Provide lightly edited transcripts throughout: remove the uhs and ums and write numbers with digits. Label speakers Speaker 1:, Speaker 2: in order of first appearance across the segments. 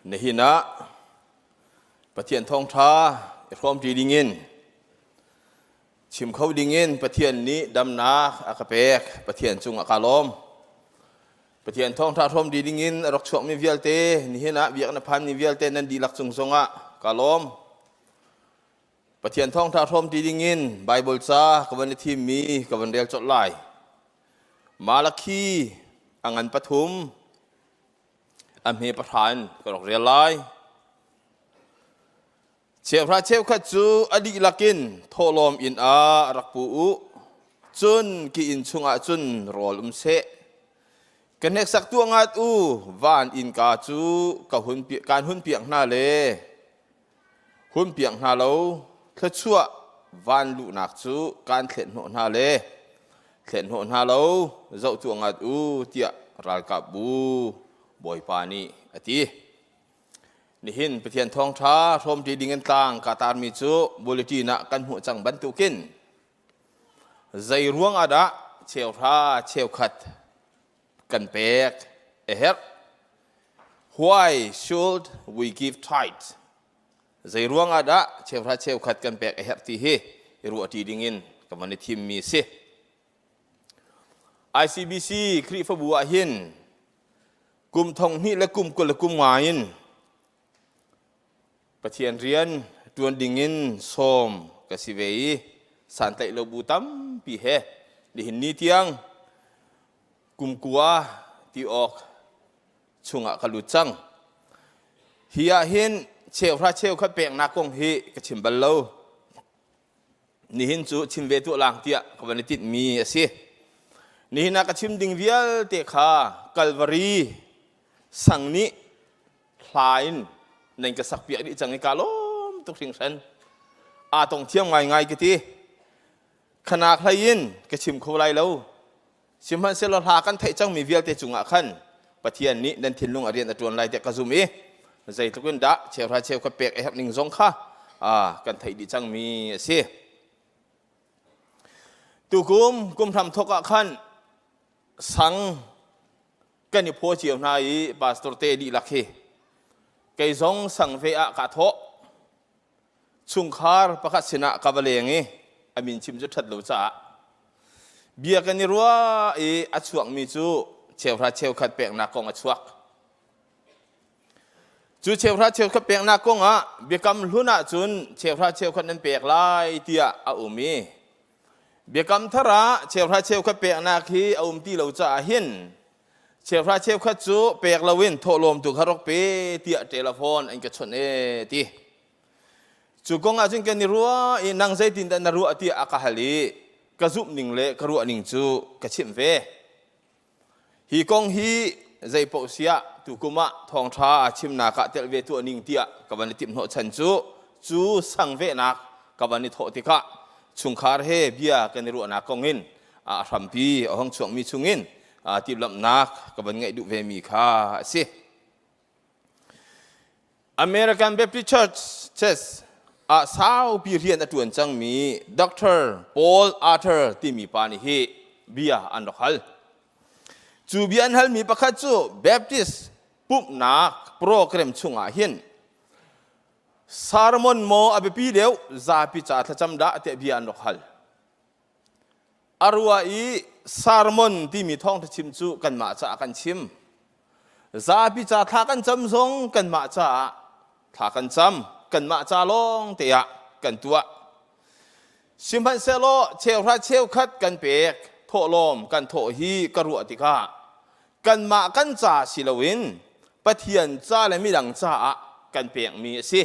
Speaker 1: Nihin ah Pathian thawngṭha i hrawmṭi dingin chim kho dingin Pathian nih damnak a ka pek. Pathian cungah kaa lawm. Pathian thawngṭha hrawmṭi dingin a rak chuakmi vialte nihin ah biakinn a phanmi vialte nan dihlak cung zongah kaa lawm. Pathian thawngṭha hrawmṭi dingin Baibal ca ka van i thimmi ka van rel colh lai. Malakhi a ngan pathum a hme pahra in ka rak rel lai. Cheuhra cheukhat cu a dihlak in thawhlawm inn ah rak pu u. Cun ki inn chungah cun rawl um seh. Ka hneksak tuah ngat u, van innka cu ka hun kaan hun piak hna le hun piak hna lo, thluachuah van luhnak cu kaan thlet hnawh hna le thlet hnawh hna lo, zoh tuah ngat u, tiah ralkapbu Bawipa nih a ti. Nihin Pathian thawngṭha hrawmṭi dingin tlang ka tarmi cu bulletin ah kan hmuh cang bantukin zei ruang ah dah cheuhra cheukhat kan pek a herh? Why should we give tithes? Zei ruang ah dah cheuhra cheukhat kan pek a herh ti hi i ruahṭi dingin ka van i thimmi si. ICBC Khrihfabu ah hin kum thong hnih le kum 20 le kum nga in Pathian rian ṭuan dingin sawm ka si ve i santlaih lo bu tampi he nihin ni tiang kum kua ti awk chungah ka lut cang. Hi ah hin cheuhra cheukhat peknak kong hi ka chim bal lo. Nihin cu chim ve tuah lang tiah ka van i tinhmi a si. Nihin ah ka chim ding vialte kha Kalvari sang nih hla in nan ka sak piak dih cang i ka lawm tuk hringhran. Aa tong thiam ngaingai ka ti. Khanak hlei in ka chim kho lai lo. Sihmanhsehlaw hla kan theih cangmi vialte cungah khan Pathian nih nan thinlung a rian a ṭuan lai tiah ka zum i zeitluk in dah cheuhra cheukhat pek a herh ning zong kha kan theih dih cangmi a si. Tukum kum hramthawk ah khan sang kan i phaw cio hna i pastor te dihlak hi kei zong sang ve ah kaa thawh. Chungkhar pakhat sinah ka va leng i a min chim cu ṭhat lo caah bia kan i ruah i a chuakmi cu cheuhra cheukhat peknak kong a chuak. Cu cheuhra cheukhat peknak kong ah biakam hlun ahcun cheuhra cheukhat nan pek lai tiah a um i biakam thar ah cheuhra cheukhat peknak hi a um ti lo caah hin cheuhra cheukhat cu pek loin thawhlawm tu kha rak pe tiah telephone an ka chawnh e ti. Cu kong ahcun kan i ruah i nang zeitindah na ruah tiah a ka hal i ka zumh ning le ka ruah ning cu ka chimh ve. Hi kong hi zeipaoh siah tukum ah thawngṭha chimnak ah telh ve tuah ning tiah ka van i timh hnawhchan cu cu sangvehnak ka van i thawh tikah chungkhar he bia kan i ruahnak kong in a hrampi a hong chuakmi chungin timhlamhnak ka van ngeih duh vemi kha a si. American Baptist Church Church ah saupi rian a ṭuan cangmi Dr. Paul Arthur timi pa nih hi bia an rak hal. Cu bia an halmi pakhat cu Baptist pumhnak program chungah hin sermon maw a biapi deuh zapi ca thlacam dah tiah bia an rak hal. A rua i sermon timi thawngṭha chim cu kanmah caah kan chim. Zapi ca thla kan cam zong kanmah caah thla kan cam. Kanmah ca lawng te ah kan tuah. Sihmanhsehlaw cheuhra cheukhat kan pek, thawhlawm kan thawh hi ka ruah tikah kanmah kan ca si loin Pathian ca le midang caah kan pekmi a si.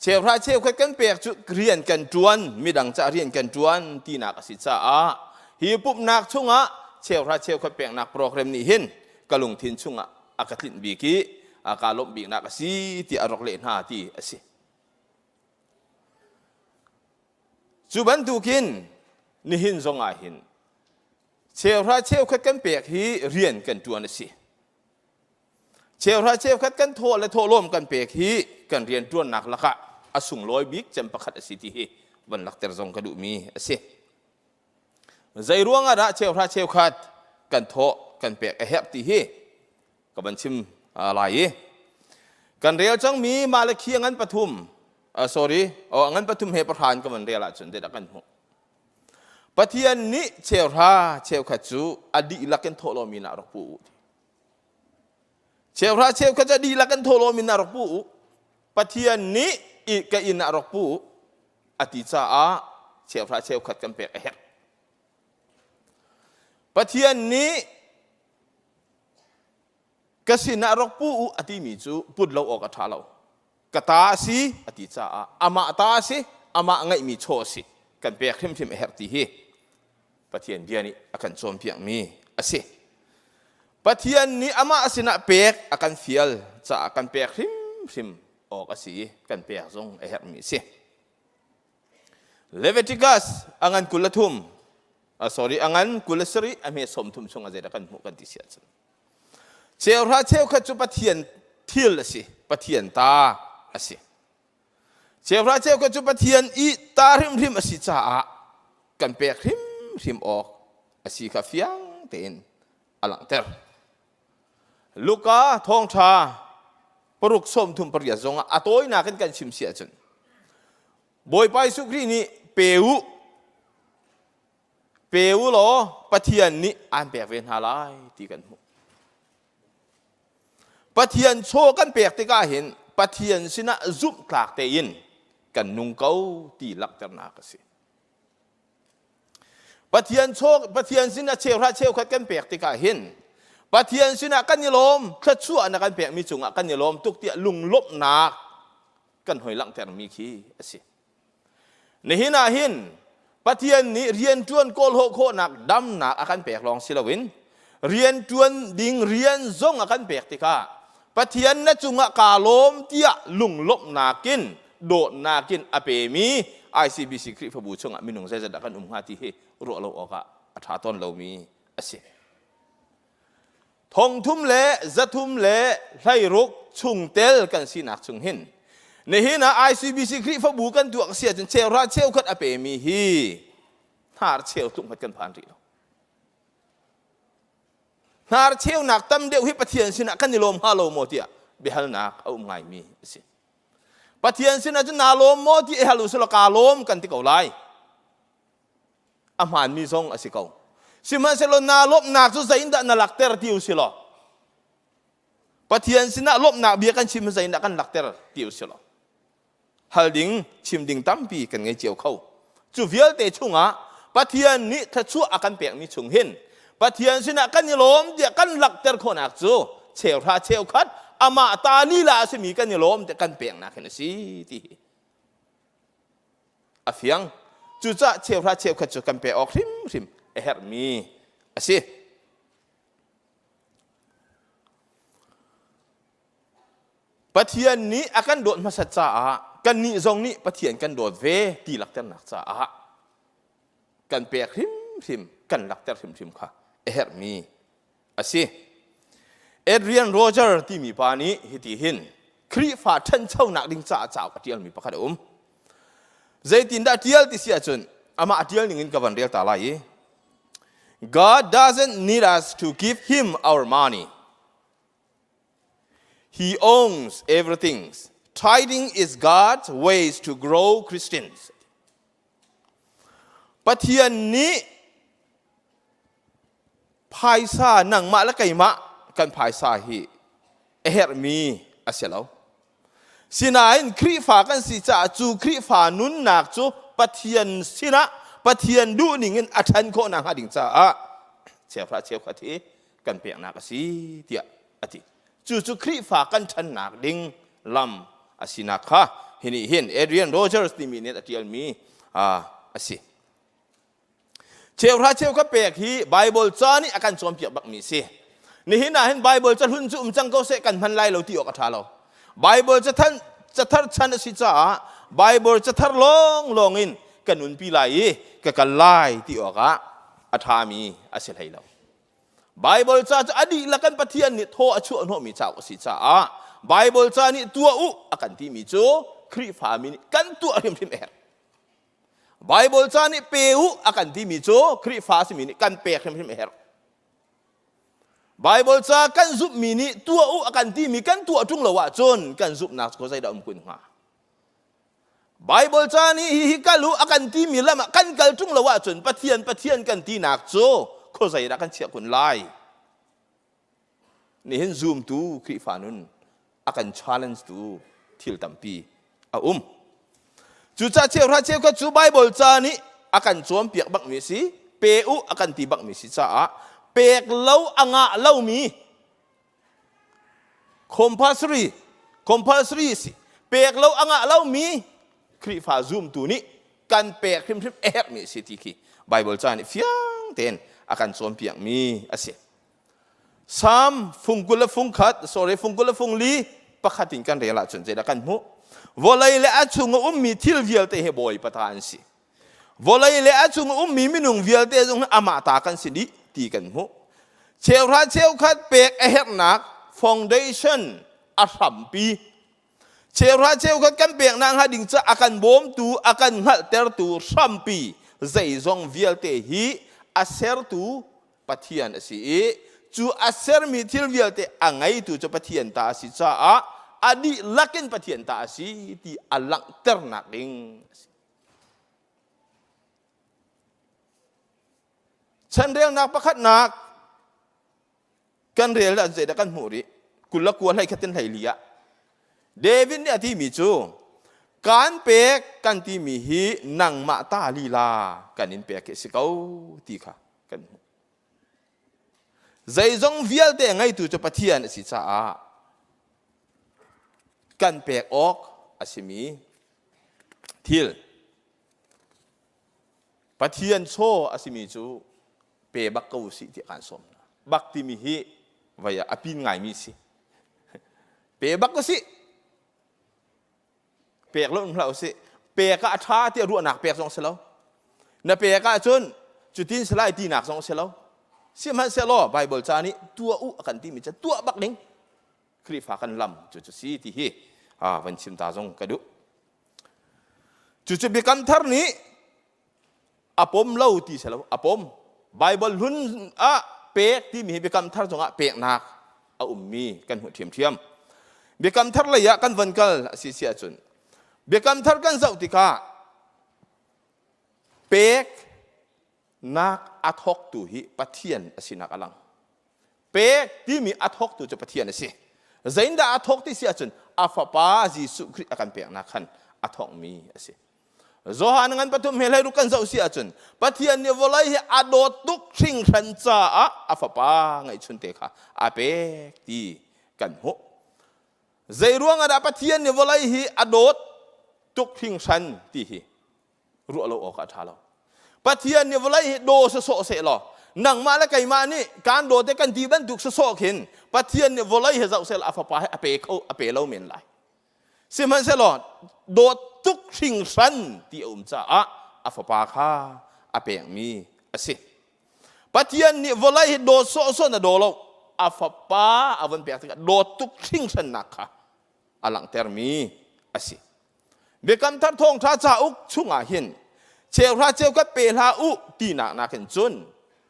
Speaker 1: Cheuhra cheukhat kan pek cu rian kan ṭuan, midang caah rian kan ṭuan tinak a si caah hi pumhnak chungah cheuhra cheukhat peknak program nih hin ka lungthin chungah a ka tlinh bik i a ka lawmh biknak a si tiah a rak leh hna ti a si. Cu bantukin nihin zongah hin cheuhra cheukhat kan pek hi rian kan ṭuan a si. Cheuhra cheukhat kan thawh le thawhlawm kan pek hi kan rianṭuannak lakah a sunglawi bik cem pakhat a si ti hi van lakter zong ka duhmi a si. Zei ruang ah dah cheuhra cheukhat kan thawh kan pek a herh ti hi ka van chim lai i. Kan rel cangmi Malakhi a ngan pathum, sorry, oh, a ngan pathum he pahra in ka van rel ahcun zeidah kan hmuh? Pathian nih cheuhra cheukhat cu a dihlak in thawhlawm in ah rak pu u ti. Cheuhra cheukhat cu a dihlak in thawhlawm in ah rak pu u. Pathian nih i ka inn ah rak pu u a ti caah cheuhra cheukhat kan pek a herh. Pathian nih ka sinah rak pu u a timi cu put lo awk a ṭha lo. Ka ta a si a ti caah amah ta a si, amah ngeihmi chaw a si. Kan pek hrimhrim a herh ti hi Pathian bia nih a kan cawnpiakmi a si. Pathian nih amah sinah pek a kan fial caah kan pek hrimhrim awk a si i kan pek zong a herhmi a si. Leviticus a ngan 23 sorry a ngan 27 a hme 30 chung a zeidah kan hmuh kan ti si ahcun cheuhra cheukhat cu Pathian thil a si Pathian ta a si cheuhra cheukhat cu Pathian i ta hrimhrim a si caah kan pek hrimhrim awk a si kha fiang tein a langhter Luka thawngṭha paruk 38 zongah a tawinak in kan chim si ahcun Bawipa Jesuh Khrih nih pe u pe u law Pathian nih aan pek ve hna lai ti kan hmuh. Pathian chaw kan pek tikah hin Pathian sinah zumhtlak tein kan nung ko ti langhternak a si. Pathian chaw Pathian sinah cheuhra cheukhat kan pek tikah hin Pathian sinah kan i lawm thluachuah na kan pekmi cungah kan i lawm tuk tiah lunglawmhnak kan hoi langhtermi khi a si. Nihin ah hin Pathian nih rianṭuan kawlhawh khawhnak damnak a kan pek lawng si loin rianṭuan ding rian zong a kan pek tikah Pathian na cungah kaa lawm tiah lunglawmhnak in dawtnak in a pemi ICBC Khrihfabu chungah minung zeizat dah kan um hnga ti hi ruah lo awkah a ṭha tawn lomi a si. Thongthum le zathum le hleiruk chungtel kan sinak chung hin nihin ah ICBC Khrihfabu kan tuak si ahcun cheuhra cheukhat a pemi hi hnar cheu tluk hmat kan phan rih lo. Hnar cheunak tam deuh hi Pathian sinah kan i lawm hnga lo maw tiah biahalnak a um ngaimi a si. Pathian sinah cun naa lawm maw ti hal usih law kaa lawm kan ti ko lai. A hmaanmi zong a si ko. Sihmanhsehlaw naa lawmhnak cu zeiindah na lakter ti usih law Pathian sinah lawmhnak bia kan chim zeiindah kan lakter ti usih law hal ding chim ding tampi kan ngei cio kho. Cu vialte chungah Pathian nih thluachuah a kan pekmi chung hin Pathian sinah kan i lawm tiah kan langhter khawhnak cu cheuhra cheukhat amah ta lila a simi kan i lawm tiah kan peknak hin a si ti hi a fiang. Cucaah cheuhra cheukhat cu kan pek awk hrimhrim a herhmi a si. Pathian nih a kan dawt hmasat caah kannih zong nih Pathian kan dawt ve ti langhternak caah kan pek hrimhrim kan lakter hrimhrim kha a herhmi a si. Adrian Roger timi pa nih hiti hin Khrihfa ṭhanchonak ding caah cauk a ṭialmi pakhat a um. Zeitindah ṭial ti si ahcun amah a ṭial ning in ka van rel ta lai i God doesn't need us to give him our money. He owns everything. Tithing is God's ways to grow Christians. Pathian nih phaisa nangmah le keimah kan phaisa hi a herhmi a si lo. Sinain Khrihfa kan si caah cu Khrihfa nunnak cu Pathian sinah Pathian duhning in a ṭhan khawh nakhnga ding caah cheuhra cheukhat hi kan peknak a si tiah a ti. Cucu Khrihfa kan ṭhannak ding lam a sinak kha hi nih hin Adrian Rogers timi nih a ṭialmi a si. Cheuhra cheu ka pek hi Bible ca nih a kan cawnpiak bakmi a si. Nihin ah hin Bible cahlun cu um cang ko seh kan hman lai lo ti awk a ṭha lo. Bible cathan cathar chan a si caah Bible cathar lawnglawng in ka nunpi lai i ka kal lai ti awkah a ṭhami a si hlei lo. Baibal ca cu a dihlak kan Pathian nih thaw a chuah hnawhmi cauk a si caah Baibal ca nih tuah u a kan timi cu Khrihfami nih kan tuah hrimhrim a herh. Baibal ca nih pe u a kan timi cu Khrihfa a simi nih kan pek hrimhrim a herh. Bible ca kan zumhmi nih tuah u a kan timi kan tuah ṭung lo ahcun kan zumhnak cu zeidah um kun hnga? Bible ca nih hihi kal u a kan timi lam ah kan kal ṭung lo ahcun Pathian Pathian kan tinak cu khuazei dah kan chiah kun lai? Nihin zumtu Khrihfa nun a kan challenge tu thil tampi a um. Cucaah cheuhra cheukhat cu Bible ca nih a kan cawnpiak bakmi a si, pe u a kan ti bakmi si caah pek lo a ngah lomi compulsory compulsory si pek lo a ngah lomi Khrihfa zumtu nih kan pek hrimhrim a herhmi a si ti khi Bible ca nih fiang tein a kan cawnpiakmi a si. Salm fung 20 le fung khat, sorry, fung 20 le fung li pakhat in kan rel ahcun zeidah kan hmuh? Vawlei le a chung a ummi thil vialte hi Bawipa ta an si. Vawlei le a chung a ummi minung vialte zong hi amah ta kan si dih ti kan hmuh. Cheuhra cheukhat pek a herhnak foundation a hrampi Cheuhra cheukhat kan peknak hnga ding ca a kan bawmtu, a kan hngalhtertu hrampi zeizong vialte hi a sertu Pathian a si i cu a sermi thil vialte a ngeitu cu Pathian ta a si caah a dihlak in Pathian ta a si ti a langhternak ding a si. Chanrelnak pakhatnak kan rel ah zeidah kan hmuh rih 29 hlei khat in 14 ah David nih a timi cu kan pek kan timi hi nangmah ta lila kan in pek hi si ko ti kha kan hmuh zeizong vialte ngeitu cu Pathian a si caah kan pek awk a simi thil Pathian chaw a simi cu pe bak ko usih tiah kaan sawm hna. Bak timi hi vai ah a pin ngaimi si. Pe bak usih. Pek lo hlah usih. Pek ah a ṭha tiah ruahnak pek zong si lo. Na pek ahcun cutin si lai tinak zong si lo. Sihmanhsehlaw Bible ca nih tuah u a kan timi cu tuah bak ding. Khrihfa kan lam cu cu si ti hi van chim ta zong ka duh. Cucu Biakam Thar nih a pom lo ti si lo, a pom. Bible hlun ah pek timi hi Biakam Thar zongah peknak a ummi kan hmuh ṭhiamṭhiam. Biakam Thar lei ah kan van kal a si si ahcun Biakam Thar kan zoh tikah peknak a thawktu hi Pathian a sinak a lang. Pek timi a thawktu cu Pathian a si. Zeindah a thawk ti si ahcun a fapa Jesuh Khrih a kan peknak khan a thawkmi a si. Johan ngan pathum he hlei kan zoh si ahcun Pathian nih vawlei hi a dawt tuk hringhran caah a fapa ngeihchun te kha a pek ti kan hmuh. Zei ruang ah dah Pathian nih vawlei hi a dawt tuk hringhran ti hi ruah lo awk a ṭha lo. Pathian nih vawlei hi daw sawsawh seh law nangmah le keimah nih kan daw te kan ti bantuk sawsawh khin Pathian nih vawlei hi zoh seh law a fapa hi a pe kho a pe lo men lai. Sihmanhsehlaw dawt tuk hringhran ti a um caah a fapa kha a pekmi a si. Pathian nih vawlei hi dawt sawhsawh na daw lo a fapa a von pek tikah dawt tuk hringhrannak kha a langhtermi a si. Biakam Thar Thawngṭha cauk chungah hin cheuhra cheukhat pe hlah u tinak nakin cun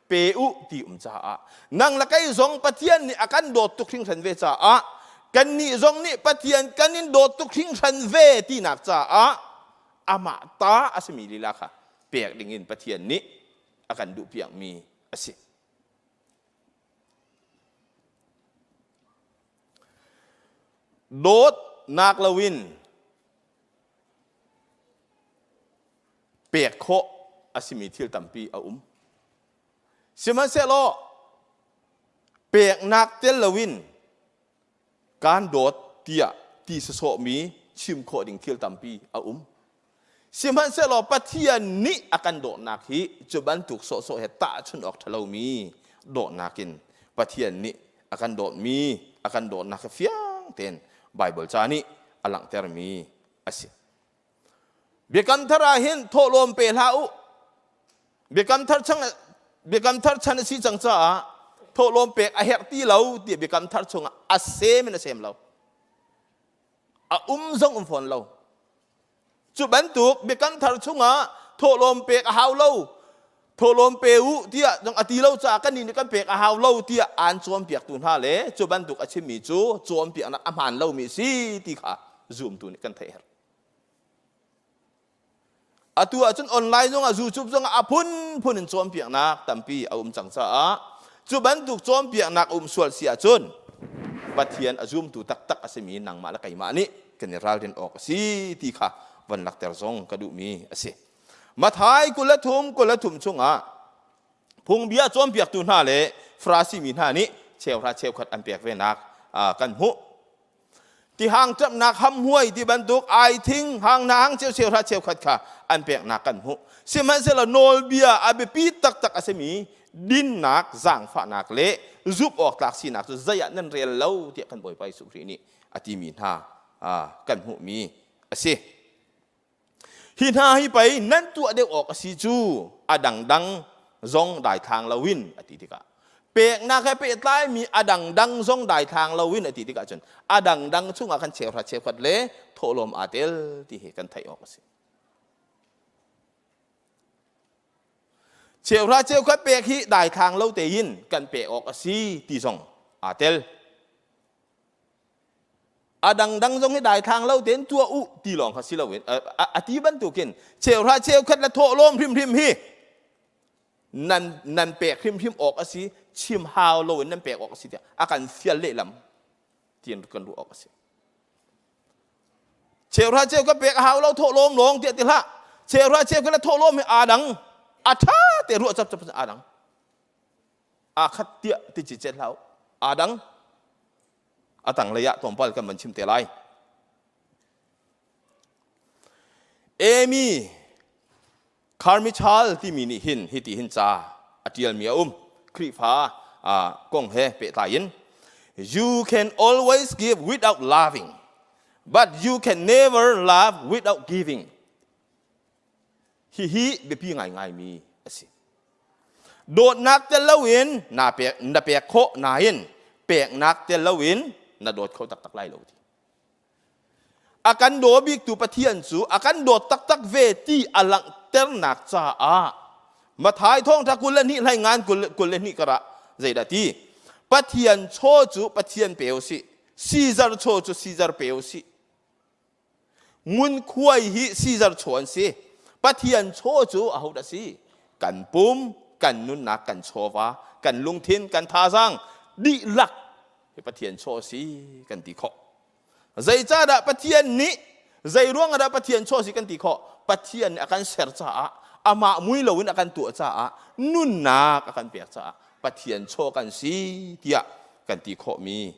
Speaker 1: pe u ti um caah nang le kei zong Pathian nih a kan dawt tuk hringhran ve caah kannih zong nih Pathian kan in dawt tuk hringhran ve tinak caah amah ta a simi lila kha pek dingin Pathian nih a kan duhpiakmi a si. Dawtnak loin pek khawh a simi thil tampi a um. Sihmanhsehlaw peknak tel loin kaan dawt tiah ti sawsawhmi chim khawh ding thil tampi a um. Sihmanhsehlaw Pathian nih a kan dawtnak hi cu bantuk sawhsawh he tahchunh awk ṭhalomi dawtnak in Pathian nih a kan dawtmi a kan dawtnak hi fiang tein Baibal ca nih a langhtermi a si. Biakam thar ah hin thawhlawm pe hlah u. Biakam thar chang Biakam thar chan a si cang caah thawhlawm pek a herh ti lo tiah Biakam thar chungah a sem in a sem lo. A um zong um fawn lo. Cu bantuk biakam thar chungah thawhlawm pek a hau lo. Thawhlawm pe u tiah zong a ti lo caah kan nih nih kan pek a hau lo tiah aan cawnpiaktu hna le cu bantuk a chimmi cu cawnpiaknak a hmaan lomi a si ti kha zumtu nih kan theih herh. Atu ahcun online zongah YouTube zongah a phunphun in cawnpiaknak tampi a um cang caah cu bantuk cawnpiaknak a um sual si ahcun Pathian a zumtu taktak a simi nangmah le keimah nih kan i ralrin awk a si ti kha van lakter zong ka duhmi a si. Mathai 23 23 chungah phungbia cawnpiaktu hna le Farasi mi hna nih cheuhra cheukhat an pek venak kan hmuh. Tihang ṭamhnak hamhuai ti bantuk aithing hang hna hang cheu cheuhra cheukhat kha an peknak kan hmuh. Sihmanhsehlaw nawlbia a biapi taktak a simi dinnak, zaangfahnak le zumh awk tlak sinak cu zei ah nan rel lo tiah kan Bawipa Jesuh Khrih nih a timi hna kan hmuhmi a si. Hi hna hi pei nan tuah deuh awk a si cu a dangdang zong daithlang loin a ti tikah peknak he pehtlaimi a dangdang zong daithlang loin a ti tikah cun a dangdang chungah khan cheuhra cheukhat le thawhlawm aa tel ti hi kan theih awk a si. Cheuhra cheukhat pek hi daithlang lo tein kan pek awk a si ti zong aa tel. A dangdang zong hi daithlang lo tein tuah u ti lawng kha si loin a ti bantukin cheuhra cheukhat le thawhlawm hrimhrim hi nan nan pek hrimhrim awk a si chim hau loin nan pek awk a si tiah a kan fial lehlam tiin kan ruah awk a si. Cheuhra cheukhat pek a hau lo thawhlawm lawng tiah ti hlah. Cheuhra cheukhat le thawhlawm hi aa dang a ṭha te ruah cap cap aa dang. Aa khat tiah ti cicet hlah u. Aa dang. A tanglei ah tlawmpal kan van chim te lai. Amy Carmichael timi nih hin hiti hin ca a ṭialmi a um. Khrihfa kong he pehtlai in You can always give without loving, but you can never love without giving. Hihi biapi ngaingaimi a si. Dawtnak tel loin na pek, na pek khawh nain peknak tel loin na dawt kho taktak lai lo ti. A kan daw biktu Pathian cu a kan dawt taktak ve ti a langhternak caah Mathai thawngṭha 22 hlei ngan 22 karah zeidah ti? Pathian chaw cu Pathian pe u sih, Caesar chaw cu Caesar pe u sih. Ngunkhuai hi Caesar chaw an si. Pathian chaw cu ahodah si? Kan pum, kan nunnak, kan chawva, kan lungthin, kan thazaang dihlak hi Pathian chaw a si kan ti khawh. Zeicahdah Pathian nih zei ruang dah Pathian chaw si kan ti khawh? Pathian nih a kan ser caah amah mui loin a kan tuah caah nunnak a kan pek caah Pathian chaw kan si tiah kan ti khawhmi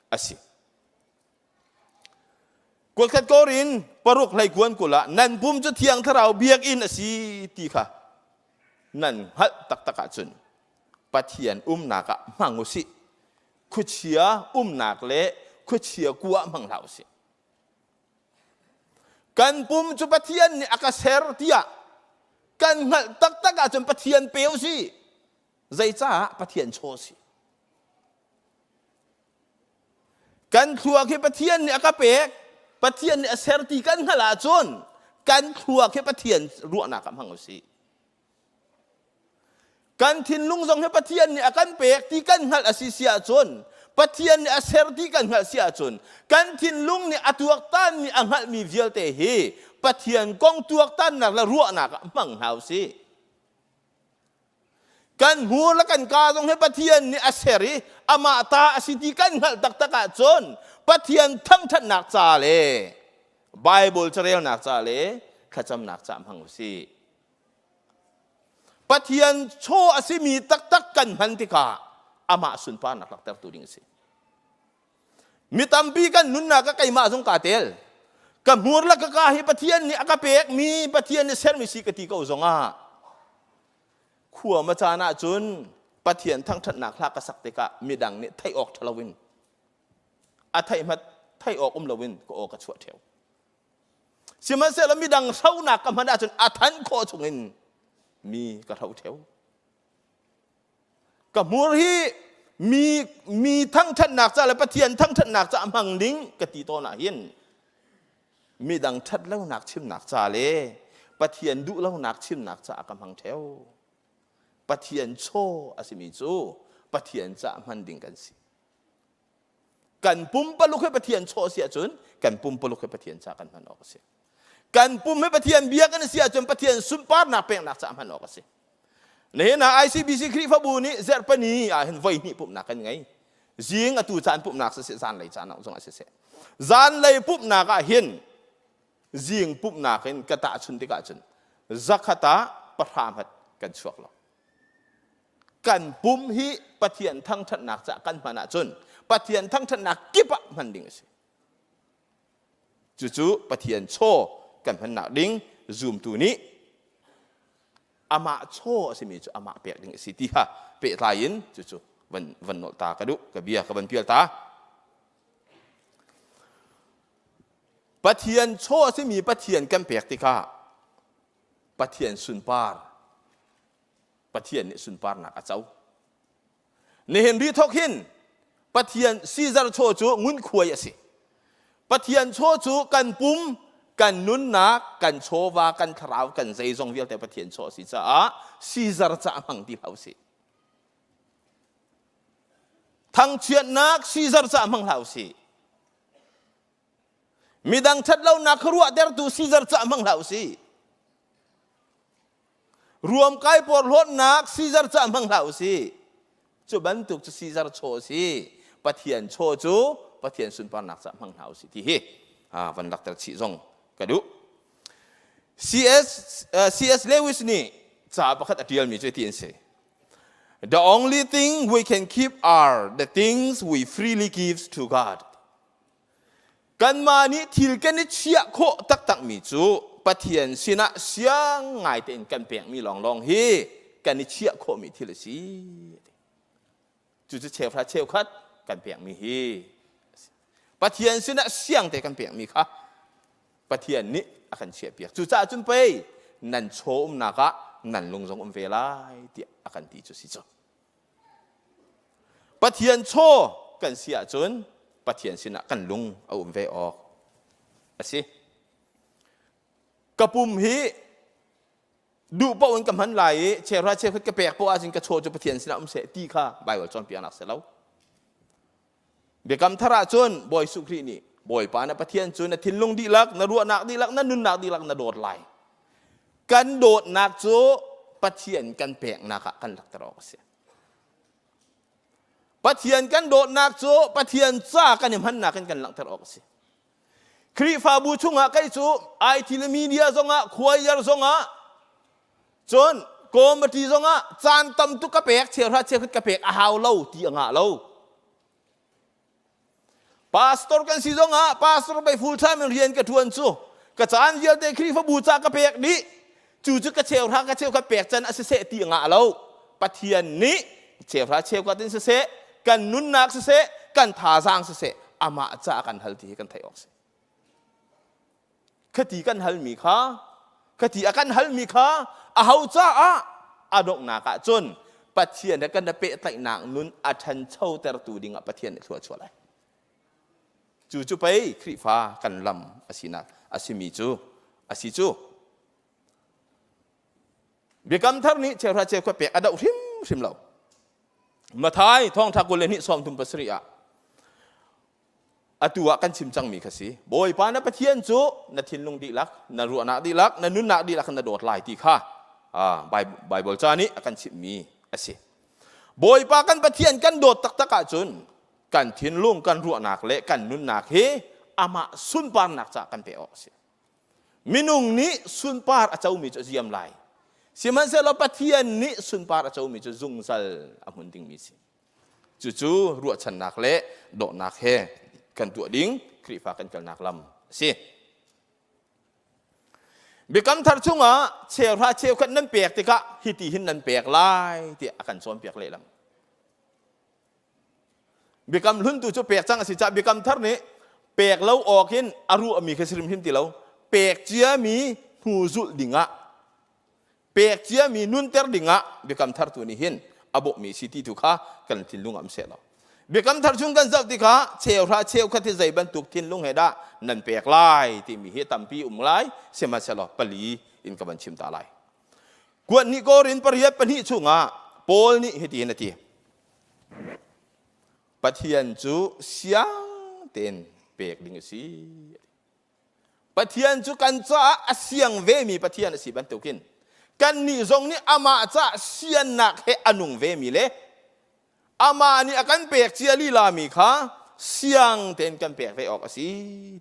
Speaker 1: a si. Kualkhat Korin paruk hleikuan kul ah nan pum cu Thiang Thlarau biakinn a si ti kha nan hngalh taktak ahcun Pathian umnak ah hmang u sih. Khuachia umnak le khuachia kua ah hmang hlah u sih. Kan pum cu Pathian nih a ka ser tiah kan hngalh taktak ahcun Pathian pe u sih. Zeicah Pathian chaw a si? Kan thluak hi Pathian nih a ka pek, Pathian nih a ser ti kan hngalh ahcun kan thluak hi Pathian ruahnak ah hmang u sih. Kan thinlung zong hi Pathian nih a kan pek ti kan hngalh a si si ahcun Pathian nih a ser ti kan hngalh si ahcun kan thinlung nih a tuaktanmi a hngalhmi vialte hi Pathian kong tuaktannak le ruahnak ah hmang hna u sih. Kan hmur le kan kaa zong hi Pathian nih a ser i amah ta a si ti kan hngalh taktak ahcun Pathian thangṭhatnak ca le Baibal carelnak ca le thlacamnak ca hmang u sih. Pathian chaw a simi taktak kan hman tikah amah sunparnak langhtertu ding a si. Mi tampi kan nunnak ah keimah zong kaa tel. Ka hmur le ka ka hi Pathian nih a ka pekmi, Pathian nih sermi si ka ti ko zongah khua ma caan ahcun Pathian thangṭhatnak hla ka sak tikah midang nih theih awk ṭha loin a theih hmat theih awk um loin ka aw ka chuah ṭheo. Sihmanhsehlaw midang hronak ka hman ahcun a than khawh chungin mi ka hro ṭheo. Ka hmur hi mi mi thangṭhatnak ca le Pathian thangṭhatnak ca hmang ding ka ti tawn ah hin midang ṭhat lonak chimnak ca le Pathian duh lonak chimnak caah ka hmang ṭheo. Pathian chaw a simi cu Pathian caah hman ding kan si. Kan pumpaluk hi Pathian chaw a si ahcun kan pumpaluk hi Pathian caah kan hman awk a si. Kan pum hi Pathian bia kan si ahcun Pathian sunparnak peknak caah hman awk a si. Nihin ah ICBC Khrihfabu nih zarhpani ah hin voi hnih pumhnak kan ngei. Zing atu caan pumhnak siseh, zanlei caan ah zong ah siseh. Zanlei pumhnak ah hin zing pumhnak in ka tahchun tikah cun zakhat ah pahra hmat kan chuak lo. Kan pum hi Pathian thangṭhatnak caah kan hman ahcun Pathian thangṭhatnak kip ah hman ding a si. Cucu Pathian chaw kan hmannak ding zumtu nih amah chaw a simi cu amah pek ding a si ti kha pehtlai in cucu van van nolh ta ka duh ka bia ka van pial ta. Pathian chaw a simi Pathian kan pek tikah Pathian sunpar Pathian nih sunparnak a co. Nihin ri thok hin Pathian Caesar chaw cu ngunkhuai a si. Pathian chaw cu kan pum, kan nunnak, kan chawva, kan thlarau, kan zeizong vialte Pathian chaw a si caah Caesar ca hmang ti hlah usih. Thangchiatnak Caesar ca hmang hlah usih. Midang ṭhatlonak kha ruahtertu Caesar ca hmang hlah usih. Ruamkai porhlawtnak Caesar ca hmang hlah usih. Cu bantuk cu Caesar chaw a si. Pathian chaw cu Pathian sunparnak ca hmang hna usih ti hi van lakter chih zong ka duh. CS, C.S. Lewis nih ca pakhat a ṭialmi cu ti an si. The only thing we can keep are the things we freely give to God. Kanmah nih thil kan i chiah khawh taktakmi cu Pathian sinah siang ngai tein kan pekmi lawnglawng hi kan i chiah khawhmi thil a si. Cucu cheuhra cheukhat kan pekmi hi Pathian sinah siang te kan pekmi kha Pathian nih a kan chiahpiak. Cucaah cun pei nan chaw umnak ah nan lung zong um ve lai tiah a kan ti cu si cu. Pathian chaw kan si ahcun Pathian sinah kan lung a um ve awk a si. Ka pum hi duh paoh in ka hman lai i cheuhra cheukhat ka pek poah ahcun ka chaw cu Pathian sinah um seh ti kha Baibal cawnpiaknak si lo. Biakam thar ahcun Bawi Jesuh Khrih nih Bawipa na Pathian cu na thinlung dihlak, na ruahnak dihlak, na nunnak dihlak na dawt lai. Kan dawtnak cu Pathian kan peknak ah kan lakter awk a si. Pathian kan dawtnak cu Pathian ca kan i hmannak in kan langhter awk a si. Khrihfabu chungah kei cu IT le media zongah, choir zongah, cun committee zongah caan tam tuk ka pek, cheuhra cheukhat ka pek a hau lo ti a ngah lo. Pastor kan si zongah pastor bei full time in rian ka ṭuan cu ka caan vialte Khrihfabu ca ka pek dih cu cu ka cheuhra ka cheukhat pek can a si seh ti ngah lo Pathian nih cheuhra cheukhat in siseh kan nunnak siseh kan thazaang siseh amah ca kan hal ti hi kan theih awk si Khati kan halmi kha khati a kan halmi kha aho caah a donghnak ah cun Pathian he kan i pehtlaihnak nun a ṭhanchotertu dingah Pathian nih thlua a chuah lai. Cu cu pei Khrihfa kan lam a sinak a simi cu a si cu. Biakam thar nih cheuhra cheukhat pek a doh hrimhrim lo. Mathai thawngṭha 22 37 ah atu ah kan chim cangmi kha si Bawipa na Pathian cu na thinlung dihlak na ruahnak dihlak na nunnak dihlak na dawt lai ti kha Bible ca nih a kan chimhmi a si Bawipa kan Pathian kan dawt taktak ahcun kan thinlung kan ruahnak le kan nunnak hi amah sunparnak caah kan pek awk a si minung nih sunpar a comi cu a ziam lai sihmanhsehlaw Pathian nih sunpar a comi cu zungzal a hmun dingmi si Cucu ruahchannak le dawtnak he kan tuah ding Khrihfa kan kalnak lam a si. Biakam thar chungah cheuhra cheukhat nan pek tikah hiti hin nan pek lai tiah a kan cawnpiak lehlam. Biakam hlun tu cu pek cang a si caah biakam thar nih pek lo awk in a ruahmi kha si hrimhrim ti lo. Pek ciami hnu zulh dingah pek ciami nunter dingah biakam thar tu nih hin a bawmhmi si ti tu kha kan thinlung am seh lo biakam thar chung kan zoh tikah cheuhra cheukhat hi zei bantuk thinlung he dah nan pek lai timi hi tampi um lai sihmanhsehlaw pali in ka van chim ta lai. Kuat hnih Korin pariat pahnih chungah Paul nih hitihin a ti. Pathian cu siang tein pek ding a si. Pathian cu kan caah a siang vemi Pathian a si bantukin kannih zong nih amah caah siannak he a nung vemi le amah nih a kan pek cia lilami kha siang tein kan pek ve awk a si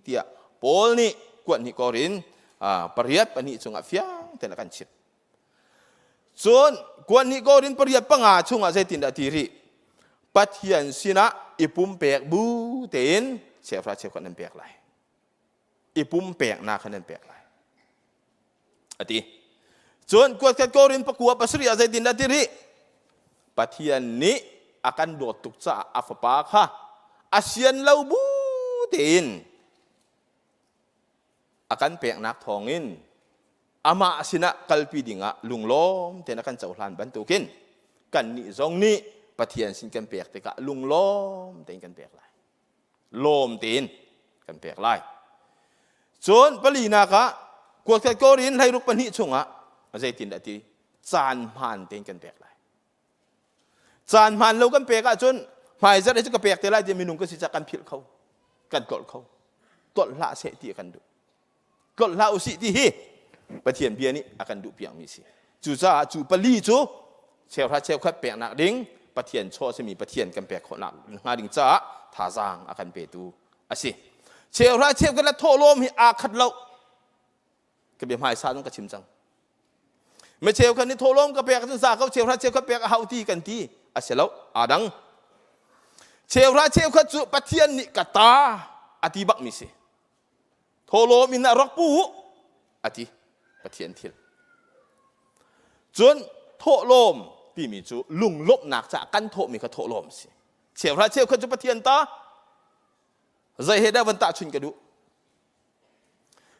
Speaker 1: tiah Paul nih kuat hnih Korin pariat pahnih chungah fiang tein a kan chimh. Cun kuat hnih Korin pariat panga chungah zeitindah ti rih? Pathian sinah i pumpek bu tein cheuhra cheukhat nan pek lai. I pumpeknak kha nan pek lai. A ti. Cun kuatkhat Korin pakua pasarih ah zeitindah ti rih? Pathian nih a kan dawt tuk caah a fapa kha a sian lo bu tein a kan peknak thawngin amah sinah kalpi dingah lunglawm tein a kan cohlan bantukin kannih zong nih Pathian sin kan pek tikah lunglawm tein kan pek lai. Lawm tein kan pek lai. Cun palinak ah kuatkhat Korin hleiruk pahnih chungah zeitindah ti caan hmaan tein kan pek lai. Caan hmaan lo kan pek ahcun hmaizarh hi cu ka pek te lai ti minung kan si cah kan philh kho, kan tlolh kho. Tlolh hlah seh ti a kan duh. Tlolh hlah usih ti hi Pathian bia nih a kan duh piakmi si. Cucaah cu pali cu cheuhra cheukhat peknak ding Pathian chaw a simi Pathian kan pek khawhnak hnga ding caah thazaang a kan petu a si. Cheuhra cheukhat le thawhlawm hi aa khat lo. Ka bia hmaisa zong ka chim cang. Mi cheukhat nih thawhlawm ka pek ahcun za ko cheuhra cheukhat pek a hau ti kan ti a si lo aa dang. Cheuhra cheukhat cu Pathian nih ka ta a ti bakmi si. Thawhlawm in a rak pu a ti Pathian thil. Cun thawhlawm timi cu lunglawmhnak caah kan thawhmi kha thawhlawm si. Cheuhra cheukhat cu Pathian ta zei he dah van tahchunh ka duh.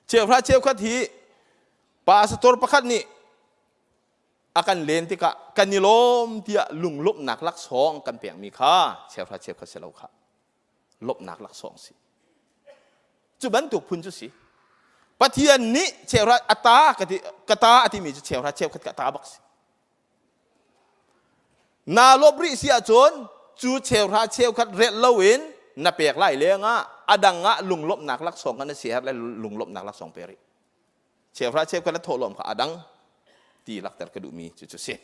Speaker 1: Cheuhra cheukhat hi pastor pakhat nih a kan len tikah kan i lawm tiah lunglawmhnak laksawng kan pekmi kha cheuhra cheukhat si lo kha lawmhnak laksawng si. Cu bantuk phun cu si. Pathian nih cheuhra a ta ka ti ka ta a timi cu cheuhra cheukhat ka ta bak si. Naa lawp rih si ahcun cu cheuhra cheukhat relh loin na pek lai lengah a dang ah lunglawmhnak laksawng kha na siaherh le lunglawmhnak laksawng pe rih. Cheuhra cheukhat le thawhlawm kha a dang ti lakter ka duhmi cu cu si.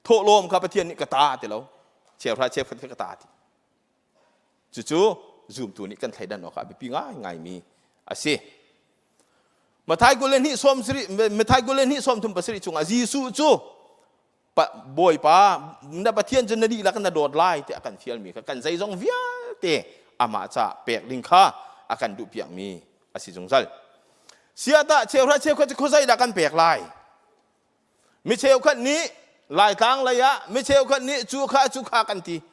Speaker 1: Thawhlawm kha Pathian nih ka ta ti lo. Cheuhra cheukhat kha ka ta ti. Cucu zumtu nih kan thleidan awkah biapi ngaingaimi a si. Mathai 22 Mathai 22 37 chungah Jesuh cu Bawipa na Pathian cu na dihlak na dawt lai tiah a kan fialmi kha kan zeizong vialte amah ca pek ding kha a kan duhpiakmi a si zungzal. Siatah cheuhra cheukhat cu khuazei dah kan pek lai? Mi cheukhat nih Laitlang lei ah mi cheukhat nih cu kha cu kha kan ti.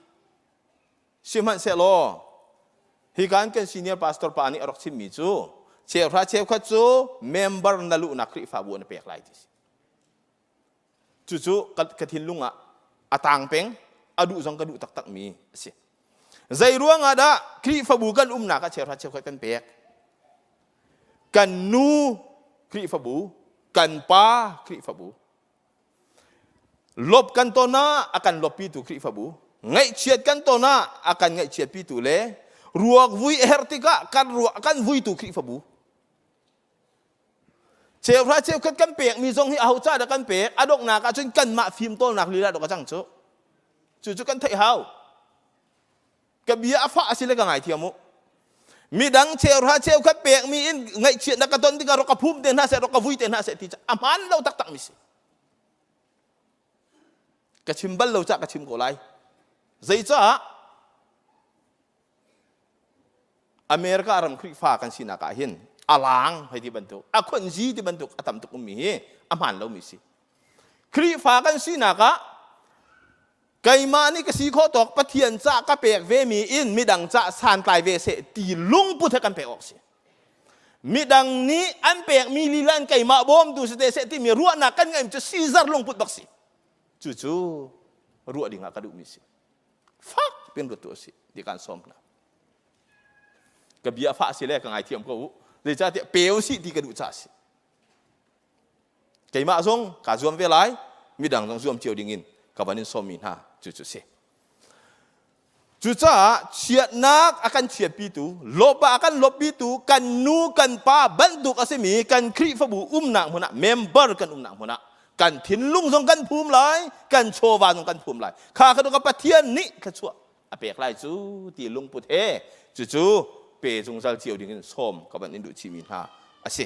Speaker 1: Sihmanhsehlaw hikan kan senior pastor pa nih a rak chimmi cu cheuhra cheukhat cu member na luhnak Khrihfabu na pek lai ti si. Cucu ka thinlung ah a tang peng, a duh zong ka duh taktakmi a si. Zei ruang ah dah Khrihfabu kan umnak ah cheuhra cheukhat kan pek? Kan nu Khrihfabu, kan pa Khrihfabu, Lop kan ton ah a kan loppitu Khrihfabu, ngaihchiat kan ton ah a kan ngaihchiatpitu le ruak vui a herh tikah kan ruak a kan vuitu Khrihfabu. Cheuhra cheukhat kan pekmi zong hi aho ca dah kan pek? A donghnak ah cun kanmah fimtawlnak lila dok a cang cu. Cucu kan theih hau. Ka bia a fah a si le ka ngaithiam u. Midang cheuhra cheukhat pekmi in ngaihchiatnak ka ton tikah rak ka phum te hna seh, rak ka vui te hna seh ti cu a hmaan lo taktak mi si. Ka chim bal lo cah ka chim ko lai. Zeicah America ram Khrihfa kan sinak ah hin a lang hei ti bantuk, a khonzi ti bantuk a tam tuk ummi hi a hmaan lomi si. Khrihfa kan sinak ah keimah nih ka si khawh tawk Pathian ca ka pek vemi in midang ca santlai ve seh ti lungput he kan pek awk si. Midang nih an pekmi lila in keimah bawmtu si te seh timi ruahnak kan ngeih cu Caesar lungput bak si. Cucu ruah ding ah ka duhmi si. Fak pin ruat tu a si ti kan sawm hna. Ka bia fah si le ka ngaithiam ko u. Zeicahtiah pe u si ti ka duh ca si. Keimah zong kaa zuam ve lai, midang zong zuam cio dingin ka van in sawmmi hna cu cu si. Cucaah chiatnak a kan chiatpitu, lawpa a kan lawppitu, kan nu kan pa bantuk a simi kan Khrihfabu umnak hmun ah, member kan umnak hmun ah kan thinlung zong kan phum lai, kan chawva zong kan phum lai. Kha kha ka Pathian nih thluachuah a pek lai cu ti lungput he cucu pe zungzal cio ding in sawm ka van in duh chihmi hna a si.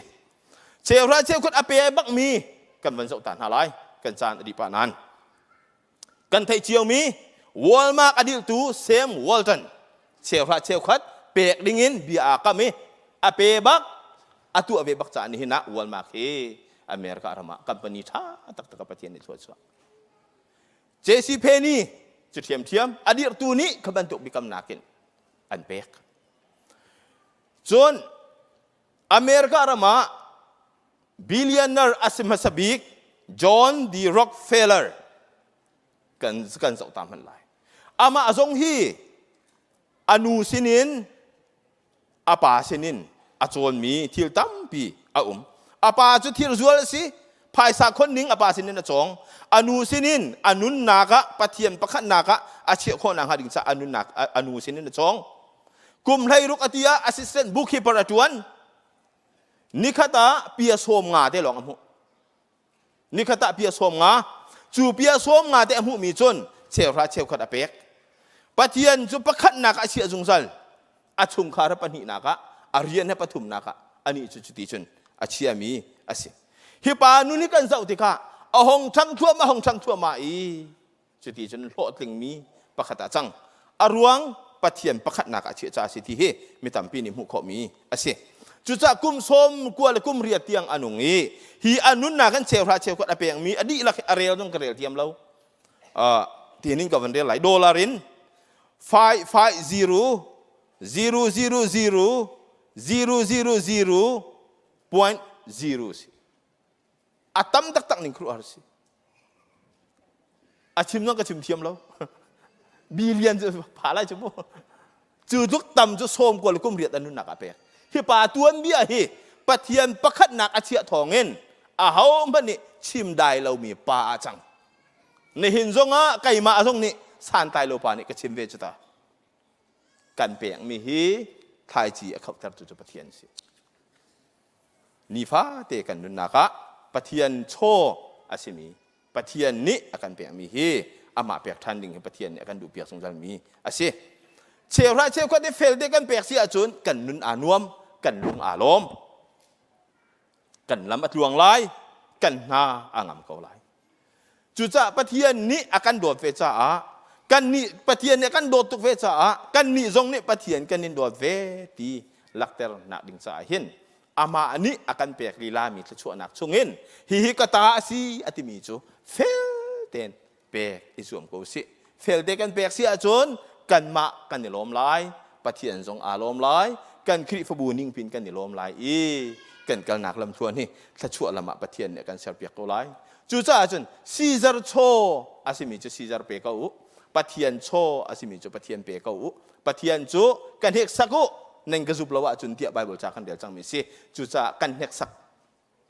Speaker 1: Cheuhra cheukhat a pe bakmi kan van zoh ta hna lai. Kan caan a dih pah nain. Kan theih ciomi Walmart a diltu Sam Walton cheuhra cheukhat pek dingin bia aa kam i a pe bak a tuah ve bak caah nihin ah Walmart hi America ram ah company ṭha taktak a Pathian nih thluachuah. JC Penney cu ṭhiamṭhiam a dirhtu nih kha bantuk biakamnak in an pek. Cun America ram ah billionaire a si hmasa bik John D. Rockefeller kan kan zoh ta hmanh lai. Amah zong hi a nu sinin a pa sinin a cawnmi thil tampi a um. A pa cu thil zual a si, phaisa khon ning a pa sinin a cawng. A nu sinin a nunnak ah Pathian pakhatnak ah a chiah khawhnak hnga ding caah a nunnak a nu sinin a cawng. Kum 16 a ti ah assistant bookkeeper a ṭuan. Nikhat ah pia 50 te lawng a hmuh. Nikhat ah pia 50. Cu pia 50 te a hmuhmi cun cheuhra cheukhat a pek. Pathian cu pakhatnak ah a chiah zungzal. A chungkhar pahnihnak ah, a rian he pathumnak ah anih cu cuti cun a chiami a si. Hi pa nun hi kan zoh tikah a hong ṭhang thluahmah, a hong ṭhang thluahmah i Cuti cun hlawhtlingmi pakhat ah cang. A ruang Pathian pakhatnak ah chiah ca a si ti hi mi tampi nih hmuh khawhmi a si. Cucaah kum 90 le kum 80 tiang a nung i hi a nunnak in cheuhra cheukhat a pekmi a dihlak hi a rel zong ka rel thiam lo. Uh, tinin ka van rel lai. Dollar in 5 5 0 0 0 0 0 0 0 point 0 si. A tam taktak ning khuaruahhar si. A chim zong ka chim thiam lo. Billion cu pha lai cu mu. Cu tluk tam cu 90 le kum 80 an nunnak ah pek. Hi pa tuanbia hi Pathian pakhatnak a chiah thawngin aho hmanh nih chim dai lomi pa ah cang. Nihin zongah keimah zong nih santlai lo pa nih ka chim ve cu ta. Kan pekmi hi thlaici a khohtertu cu Pathian si. Nifate kan nunnak ah Pathian chaw a simi Pathian nih a kan pekmi hi amah pek ṭhan ding hi Pathian nih a kan duhpiak zungzalmi a si. Cheuhra cheukhat i felte kan pek si ahcun kan nun aa nuam, kan lung aa lawm. Kan lam a tluang lai, kan hna a ngam ko lai. Cucaah Pathian nih a kan dawt ve caah kan nih Pathian nih a kan dawt tuk ve caah kan nih zong nih Pathian kan in dawt ve ti lakter nak ding caah hin amah nih a kan pek lila mi thluachuahnak chungin hihi ka ta a si a timi cu fel tein pek i zuam ko sih. Felte kan pek si ahcun kanmah kan i lawm lai, Pathian zong aa lawm lai, kan Khrihfabu ningpin kan i lawm lai i kan kalnak lamthluan hi thluachuah lam ah Pathian nih a kan serpiak ko lai. Cucaah cun Caesar chaw a simi cu Caesar pe ko u. Pathian chaw a simi cu Pathian pe ko u. Pathian cu ka hneksak u nan ka zup lo ahcun tiah Baibal ca kan rel cangmi si. Cucaah kan hneksak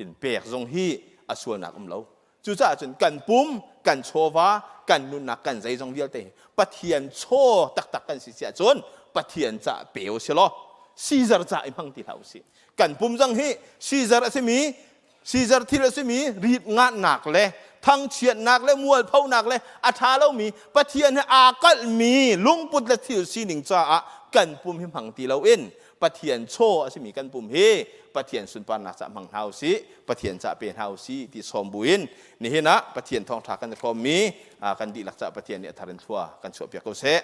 Speaker 1: in pek zong hi a sualnak um lo. Cucaah cun kan pum, kan chawva, kan nunnak, kan zeizong vialte hi Pathian chaw taktak kan si si ahcun Pathian caah pe u si law Caesar ca i hmang ti hlah u sih. Kan pum zong hi Caesar a simi Caesar thil a simi rit ngatnak le thangchiatnak le mualphonak le a ṭha lomi Pathian he aa kalhmi lungput le thil sining caah kan pum hi hmang ti loin Pathian chaw a simi kan pum hi Pathian sunparnak caah hmang hna u sih Pathian caah pe hna u sih ti sawm buin nihin ah Pathian thawngṭha kan i hrawmmi kan dihlak caah Pathian nih a thar in thlua kan chuahpiak ko seh.